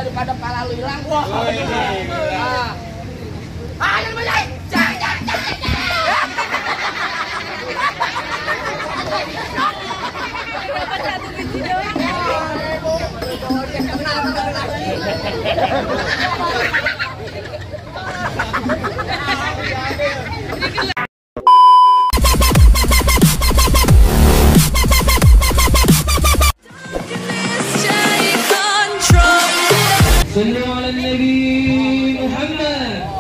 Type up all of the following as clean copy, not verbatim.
daripada pala lu hilang. Wah. Ayo banyak. Jangan. صلوا على النبي محمد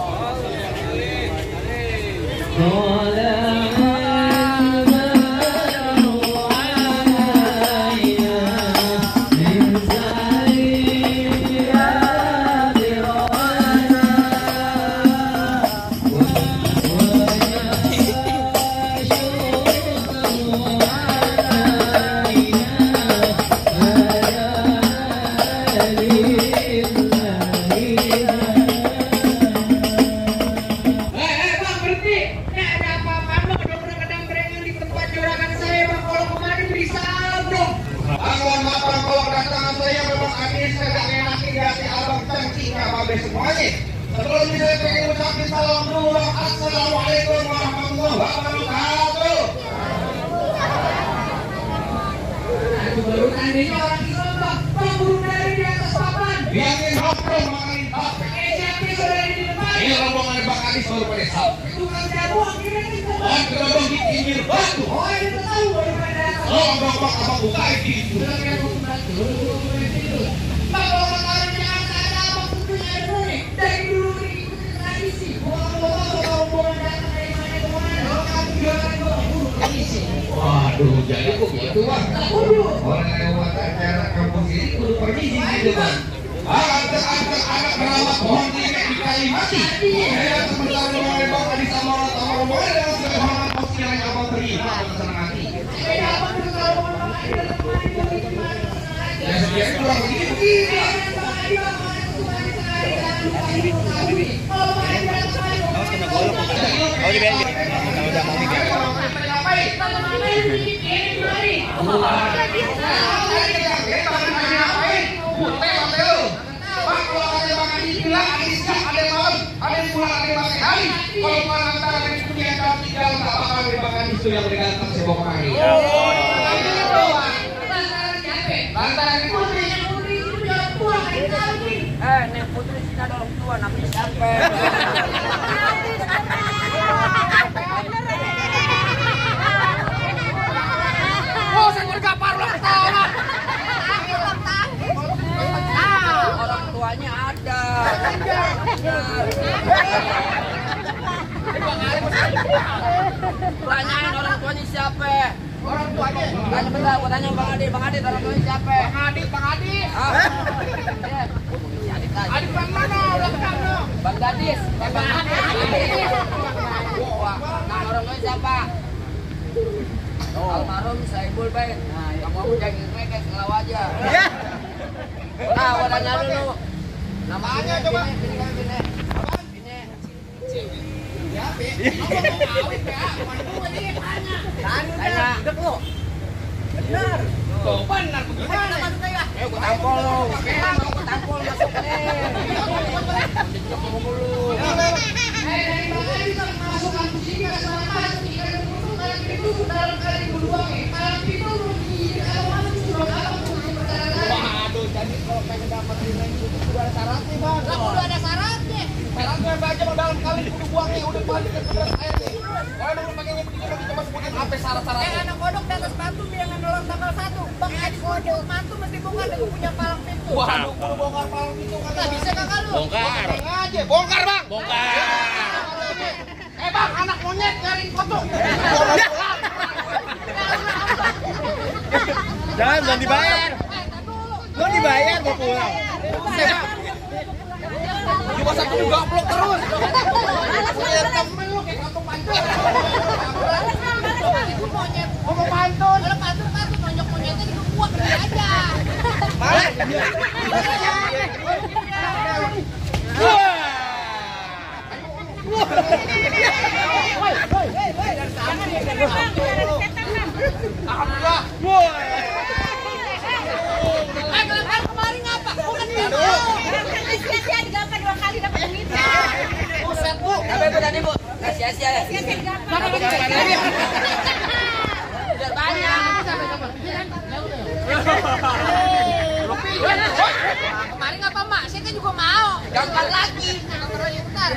semuanya. Sebelum saya pengen ucapin salam dulu. Assalamualaikum warahmatullahi wabarakatuh. Baru tadinya orang Islam Bang burung dari di atas papan. Biarin ngobrol mengenai HP. Siapa sudah di depan? Ini rombongan Bang Adis baru pada sampai. Itu kan jagoan kira kita. Oh, gerobong di pinggir batu. Oh, itu tahu daripada. Oh, bang abang buka itu. Sudah kira mau bantu. Bang orang orang yang ada abang tentunya ada nih. Dari dulu ikuti tradisi. Rombongan datang dari mana ke mana? Kalau kamu jualan burung tradisi. Waduh, jadi kok gitu Bang? Orang yang buat acara kampung ini kudu permisi gitu Bang. Anak merawat pohon ini di Kalimati. Saya sebentar mulai Bang Adi sama orang rombongan dengan segala hormat pasti yang abang terima dengan senang hati. Saya abang dengan rombongan Bang Adi dalam kemarin ya sekian itu Bang begini. Kalau di BNB, kalau udah mau mikir. Nek putri kita ada orang tua namanya siapa? Oh, saya bergapar lah ketawa. Orang tuanya ada. Tanyain orang tuanya siapa? Orang tuanya. Tanya bentar, gua tanya Bang Adi orang tuanya siapa? Bang Adi. Adik Bang mana? Bang Gadis. Bang Gadis. Nah, orang tuanya siapa? Almarhum Saibul Baik. Nah, yang mau jangan mereka selalu aja. Nah, gua tanya dulu. Namanya coba. Bini. Ya, Be. Kamu mau kawin, Be? Mana ini tanya. Dek lu. Benar. Tuh, benar. Gimana maksudnya ya? Gua tampol lu. Gua tampol masuk nih. Dijok mulu. Dari mana bisa masuk kampus ini enggak salah masuk. Itu dalam kali berdua nih. Malam itu kalau masuk sudah kalah waduh, jadi kalau pengen dapat nilai itu sudah ada syaratnya Bang. Lah udah ada syaratnya. Syaratnya baca Bang dalam kali kudu buang nih, udah balik ke beras air nih. Kalau mau pakainya begini Bang coba sebutin apa syarat-syaratnya. Yang anak kodok di atas batu yang nolong tanggal 1. Bang Adi kodok mantu mesti bongkar dan punya palang pintu. Waduh, kudu bongkar palang pintu kan. Enggak bisa Kakak lu. Bongkar. Aja, bongkar Bang. Bongkar. Bang, anak monyet nyariin foto. Jangan dibayar. Lo dibayar mau pulang. Cuma satu juga blok terus. Temen lu kayak kantung pantun. Monyet. Ngomong pantun. Kalau pantun nonjok monyetnya di kuat aja. Malah. Alhamdulillah. Woi. Kemarin ngapa? Bukan sia-sia ya. Udah banyak. Kemarin apa mak? Saya kan juga mau. Gampang lagi. Bentar.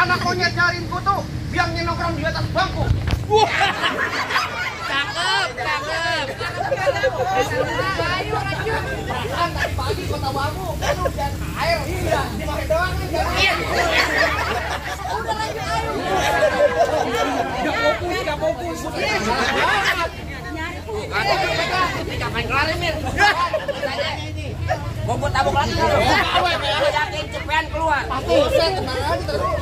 Anak monyet nyariinku tuh, biangnya nongkrong di atas bangku. Cakep, cakep. Ayo lanjut. Tadi pagi kota Baru, aduh dan air, iya, dipakai doang nih. Iya. Udah lanjut ayo. Gak fokus. Kapan kelar Mir? Mau buat tabung lagi kalau yakin cepetan keluar. Buset, tenang aja terus.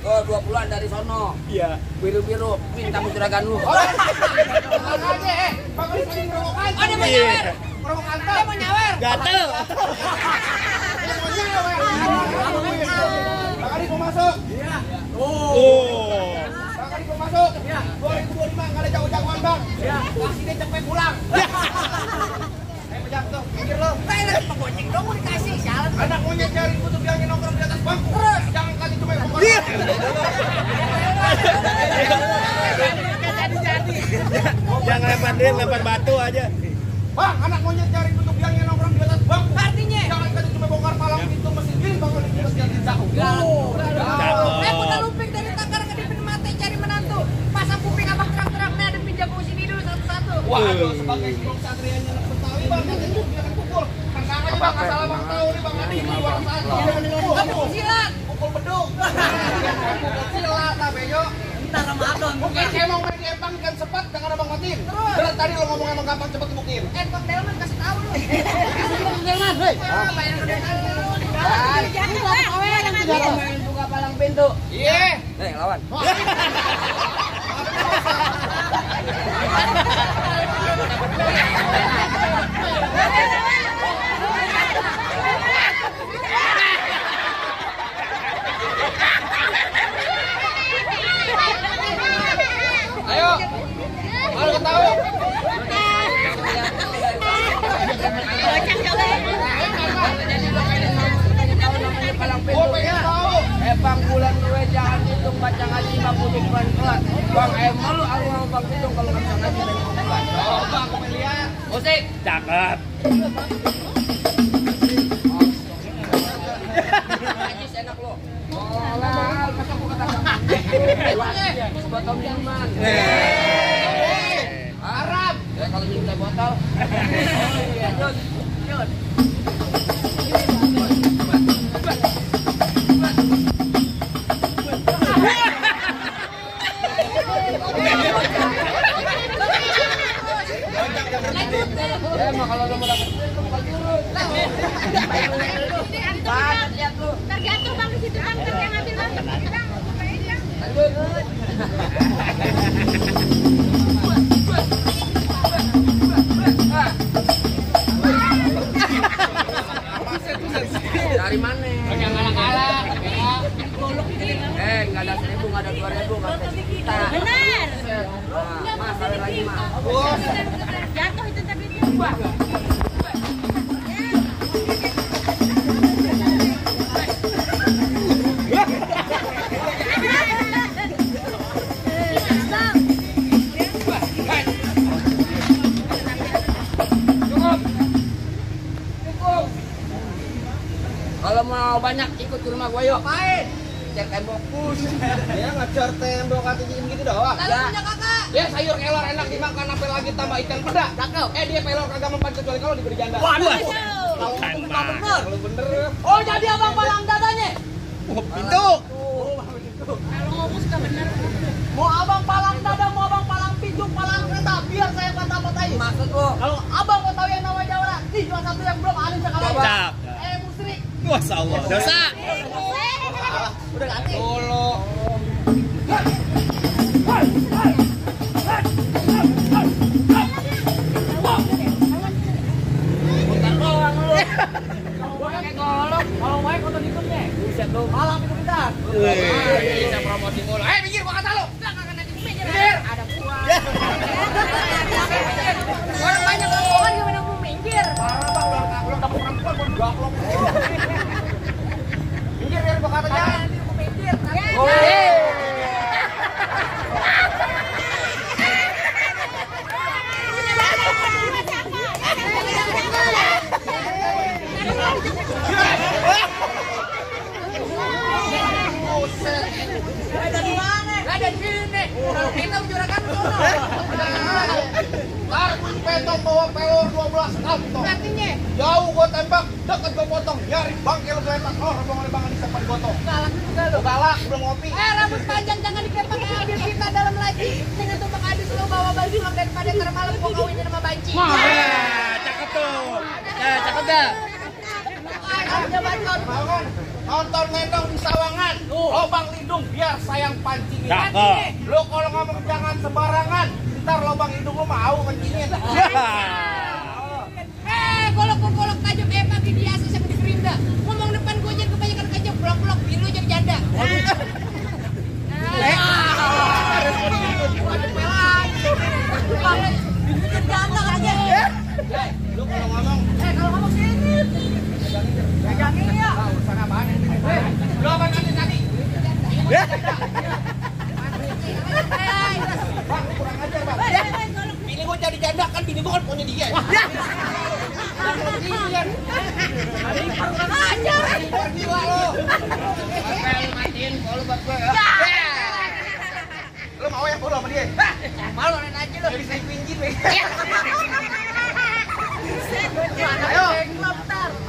Oh, 20-an dari sono. Iya. Biru-biru, minta juragan lu. Tenang aja, Bang Adi tadi ngerokokan. Oh, dia mau nyawer. Ngerokokan tuh. Dia mau nyawer. Gatel. Bang Adi mau masuk. Iya. Oh. Bang Adi mau masuk. Iya. 2025 nggak ada jago-jagoan bang. Iya. Kasih dia cepet pulang. Ayo pejam tuh, pinggir lo. Saya lagi pegoceng dong mau dikasih jalan. Anak monyet cari kutu bilangnya nongkrong di atas bangku. Terus. Jangan kasih cuma yang Jangan lempar dia, lempar batu aja. Bang, anak monyet cari kutu bilangnya nongkrong di atas bangku. Artinya? Jangan kasih cuma bongkar palang pintu mesin gini bang Adi mesin jauh. Saya udah luping dari takar ke dipin mata cari menantu. Pasang kuping abang terang-terangnya ada pinjam ke sini dulu satu-satu. Waduh, sebagai sinong satrianya anak Betawi bang, itu dia kan pukul. Tenang aja bang, asal abang tahu nih bang Adi, ini luar sana. Kamu silat. Pukul bedung. Pukul silat lah bejo. Ntar sama abang. Bukan emang main empang kan sepat dengan abang Matin. Terus tadi lo ngomong emang gampang cepet dibukin. Bang Delman kasih tahu lu. Jangan, hei. Bayar udah jangan main buka palang pintu. Iya. Lawan. Ayo. Malu ketahu. Oh, pengen tahu. Bang bulan gue jangan hitung baca ngaji 50 bulan kelas. Bang malu aku mau bang hitung kalau baca ngaji dari 50 bulan. Oh, bang, aku pengen lihat. Musik. Cakep. Ngaji enak lo. Oh, masa aku kata botol minuman. Arab. Ya kalau minum teh botol. Lanjut. Lanjut. Emang kalau lo mau dapet duit lo bakal turun. Lihat lu. Tergantung bang di situ bang, yang ngambil bang. Lanjut. Dari mana? Yang galak-galak. Nggak ada 1.000, nggak ada 2.000, nggak ada sejuta. Benar. Nah, mas, ada lagi mas. Jatuh itu tadi. Kalau mau banyak ikut ke rumah gue yuk. Ngapain? Cek tembok. Dia ngejar tembok kaki gitu doang. Lalu punya kakak. Dia sayur kelor enak dimakan, apa lagi tambah ikan peda. Cakep. Dia pelor kagak mempan kecuali kalau diberi janda. Waduh. Kalau bener. Oh jadi abang palang dadanya. Pintu. Kalau ngomong suka bener. Mau abang palang dada, mau abang palang pintu, palang kereta, biar saya patah-patahin. Maksud lo? Kalau abang mau tahu yang namanya Jawara, nih cuma satu yang belum ada sekali. Cak. Musrik. Masya Allah. Dosa. Udah ganti. Dulu. Bukan doang lu. Gua pakai golok, kalau mau ikut ikutnya. Buset lu. Palang pintu bentar. Bisa promosi mulu. Minggir gua kata lu. Ada buah. Orang banyak rombongan gimana mau minggir? Parah bang, belum kamu perempuan gua gaplok. Minggir biar gua kata jangan. Minggir. Oh. Kita juragan dulu. Ntar petong bawa pelor 12 kantong. Artinya? Jauh gua tembak, deket gua potong. Nyari bangkel lu geletak. Oh, rombongan Bang Adi sempat gotong. Galak juga lu. Galak, udah ngopi. Rambut panjang jangan dikepang Adis kita dalam lagi. Dengan tuh Bang Adis lu bawa baju mak daripada ntar malam gua kawinin sama banci. Cakep tuh. Cakep dah. Ada bacot. Mau kan? Nonton nendong di Sawangan. Lobang lindung biar sayang pancingin. Cakep. Lu kalau ngomong jangan sembarangan. Ntar lobang hidung lu mau kencingin. Golok-golok tajam pagi biasa sama di Gerinda. Ngomong depan gue jangan kebanyakan kacau blok-blok biru jadi janda. Janda aja. Lu kalau ngomong sini. Pegangin ya. urusan apaan ini? Lu apa tadi? Bang, kurang ajar, Bang. Bini gua jadi janda kan bini gua kan punya dia. Ajar. Jiwa lo. Apel matiin kalau buat gua ya. Lu mau ya follow sama dia? Malu nenek aja lo. Jadi saya pinjit, weh. Ayo.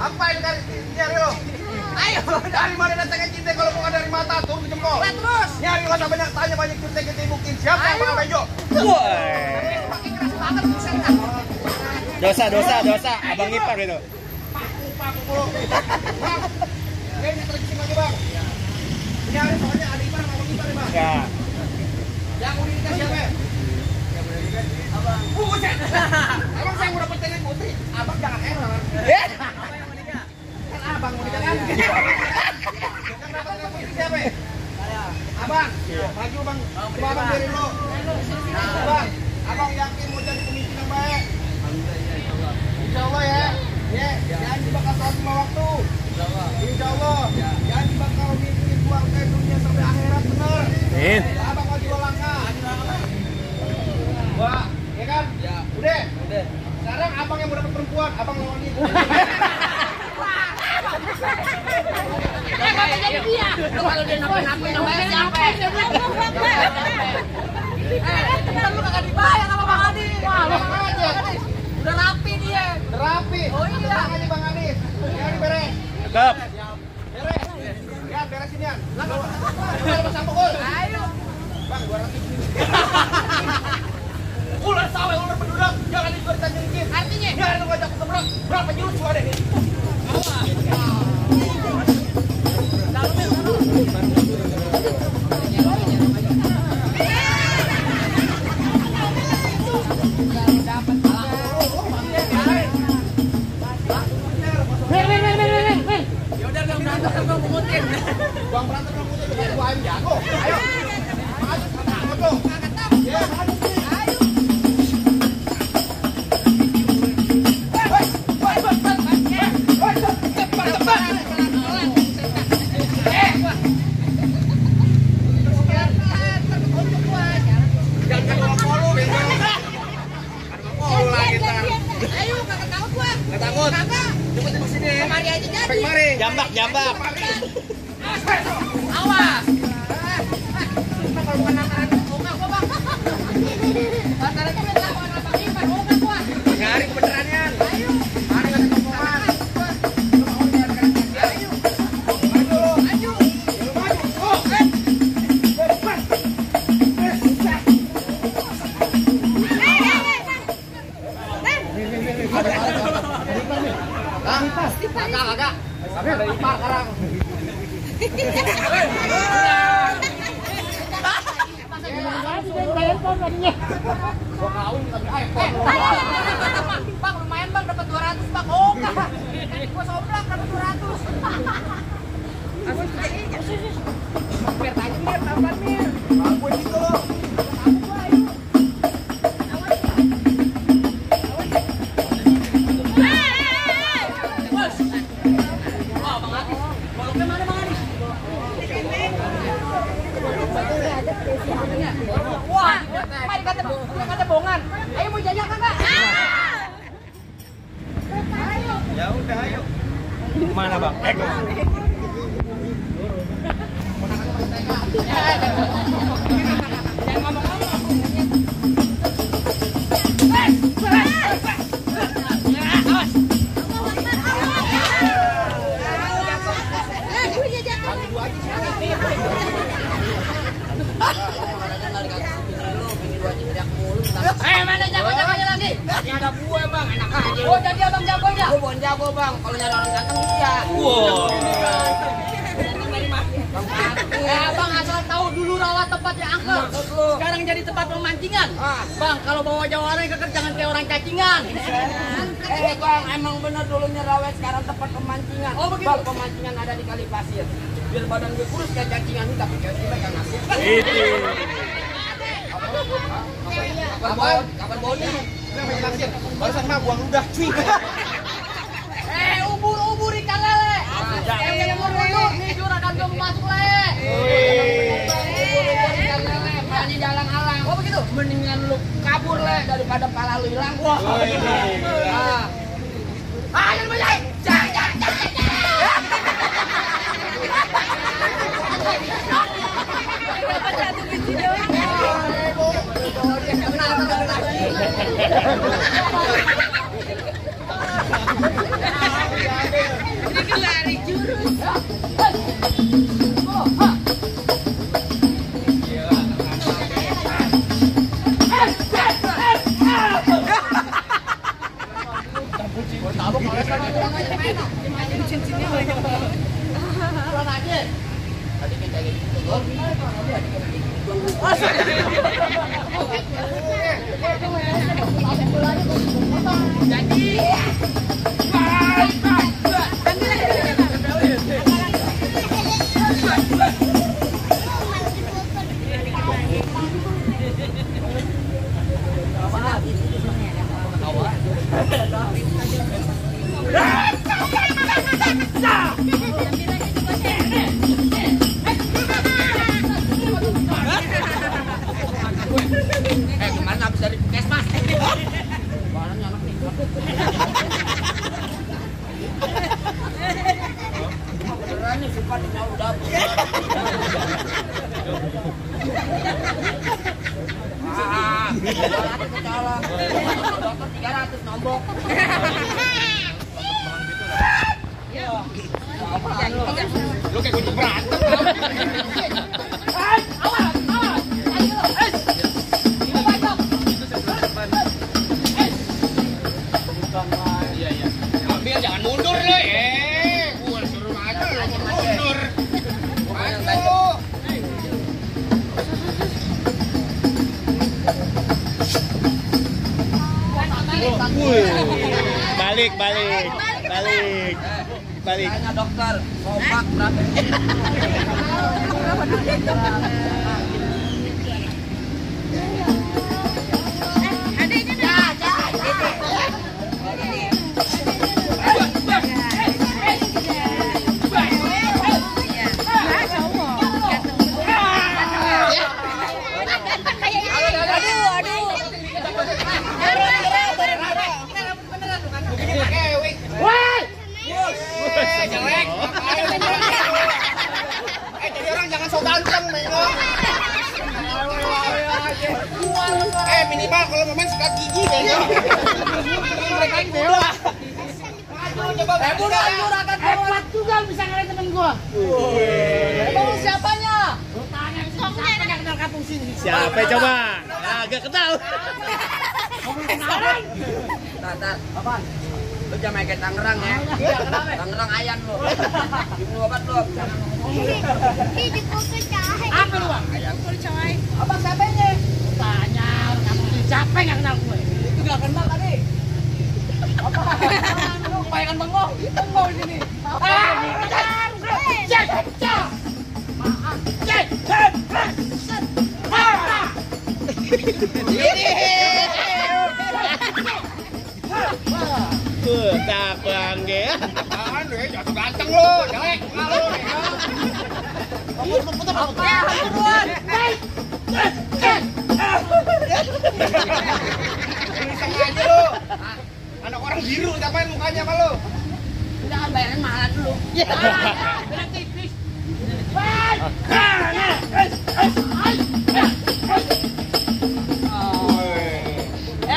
Apa yang nyari lo? Ayo. Dari mana datangnya cinta kalau bukan dari mata turun ke jempol? Terus. Nyari masa banyak tanya banyak cinta kita buktiin siapa yang bakal bejo? Pakai keras banget buset dah. Dosa. Abang ipar itu. Paku mulu. Bang, kayaknya terkisi lagi bang. Nyari soalnya ada ipar sama abang ipar nih bang. Ya. Yang udah nikah siapa? Abang. Buset. Emang saya udah percaya putri. Abang jangan error. Kan abang mau nikah kan? Yang dapat putri siapa? Abang. Maju bang. Coba abang diri lo. Abang. Abang yakin mau jadi pemimpin yang baik? Insya Allah ya. Ya, jangan dibakar sholat 5 waktu. Insya Allah. Jangan dibakar mimpi keluarga dunia sampai akhirat bener. Amin. Abang mau jual langkah. Wah, ya kan? Ya. Udah. Sekarang abang yang mau dapat perempuan, abang lawan ibu. Bapak jadi dia. Kalau dia nampain namanya siapa? Lu kagak dibayar sama Bang Adi. Wah, Bang aja. udah rapi dia. Rapi. Oh iya. Tenang aja Bang Adis. Jangan beres. Cakep. Beres. Ya, beresin ya. Udah sampai gol. Ayo. Bang, 200. Ular sawah, ular pendudak, jangan ikut tanjung dikit. Artinya? Jangan lu ngajak keseberang. Berapa jurus gua deh? Bang berantem dong, gua ayam jago. Ayo. Maju, takut lo. Ya, maju. Ayo. Jangan ngomong lu, Ayo, kagak takut gua. Nggak takut. Kagak. Cepet sini. Kemari aja jadi. Kemari. Jambak. Awas. Kalau bukan nakaran enggak gua, Bang. Nakarannya minta lawan Bang Ipan, enggak gua. Nyari kebenarannya. Ayo. Mari kita tokohan. Lu mau jalan kaki. Ayo. Maju lu. Maju. Lu maju. Oh, kan. Kagak. Tapi ada ipar sekarang. Gua kawin tapi iPhone. Bang, lumayan Bang dapat 200 Bang. Oh, enggak. Gua soblak dapat 200. Aku biar tanya Mir, tampan Mir. Aku gitu loh. Wah, mari kata bohongan. Ayo mau jajan kagak? Ya udah, ayo. Mana bang? Jangan ngomong-ngomong. teriak mulu. Mana jago-jagonya lagi? Tadi ada gue bang, enak aja. Oh, jadi abang jagonya. Gue bukan jago bang, kalau nyari orang datang iya. Abang asal tahu dulu rawat tempatnya angker. Sekarang jadi tempat pemancingan. Bang, kalau bawa jawara ke jangan kayak orang cacingan. Bang, emang bener dulunya rawat, sekarang tempat pemancingan. Oh, begitu? Bang, pemancingan ada di Kali Pasir. Biar badan gue kurus kayak cacingan nih, tapi kayak gimana kan aku. Kapan bodi? Barusan mah buang ludah cuy. Ubur ikan lele. Ubur nih juragan gue mau masuk le. Ubur ikan lele, palanya jalan alang. Oh begitu? Mendingan lu kabur le daripada pala lu hilang. Wah. Jangan banyak. Jangan. Lari jurus. Kemarin habis dari puskesmas. Barangnya anak nih. Beneran nih sifatnya udah. Salah. Dokter 300 nombok. Lu kayak kucing berantem. Ambil jangan mundur lo. Gua suruh aja lo mundur. Maju. Balik. Tanya dokter, kompak berapa? Jelek. Jadi orang jangan so ganteng, Mengo. Minimal kalau main sikat gigi kayaknya. Mereka ini bela. Juragan hebat juga bisa ngalahin temen gua. Emang lu siapanya? Lu tanya siapa yang kenal kampung sini? Siapa coba? Agak kenal. Tar. Apaan? Lu jangan main kayak Tangerang ya. Iya, kenapa? Tangerang ayan lu. Minum obat lu. Apa lu, Bang? Abang siapanya? Tanya orang kampung sini siapa yang kenal gue? Itu gak kenal tadi. Apa? Lu bayangkan bengong. Bengong di sini. Tak bangge. Apaan lu ya? Jatuh ganteng lu. Jelek. Malu. Iseng aja lu. Anak orang biru ngapain mukanya sama lu? Jangan bayarin mahal dulu. Bilang tipis.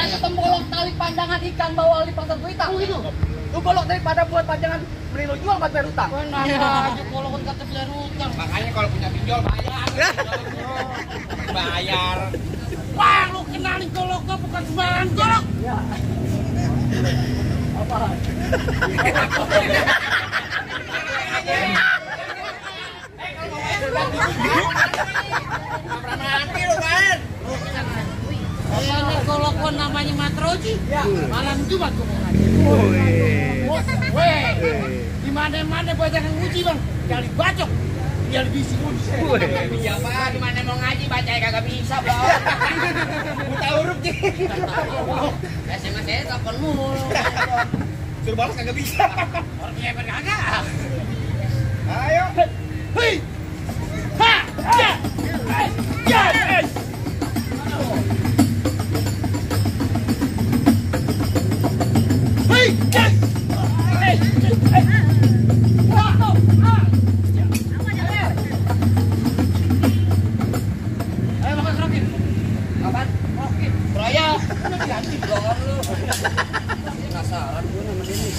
Ketemu golok tali pandangan ikan bawa lipat berutang gitu. Lu golok daripada buat panjangan beli lu jual buat bayar utang. Benar aja golok kata bayar utang. Makanya kalau punya pinjol bayar. Bayar. Wah, lu kenalin golok gua bukan sembarang golok. Nanti lu kan. Ini golok gua namanya Matroji. Malam Jumat gua mau ngaji. Weh, di mana-mana banyak yang nguji bang, jangan dibacok, biar bisik. Iya Pak, gimana mau ngaji baca kagak bisa, Bang. Buta huruf sih. SMA saya telepon mulu. Suruh balas kagak bisa. Orangnya kagak. Ayo. Hei, ha, ya, ya, hei, ya. Raya. Ganti blon lu. Penasaran gua sama Denny.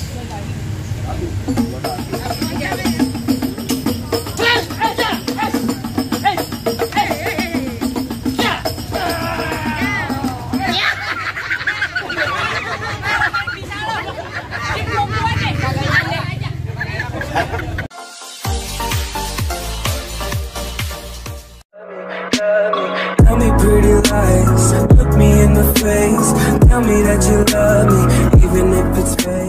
Tell me pretty lies, look me in the face. Tell me that you love me, even if it's fake.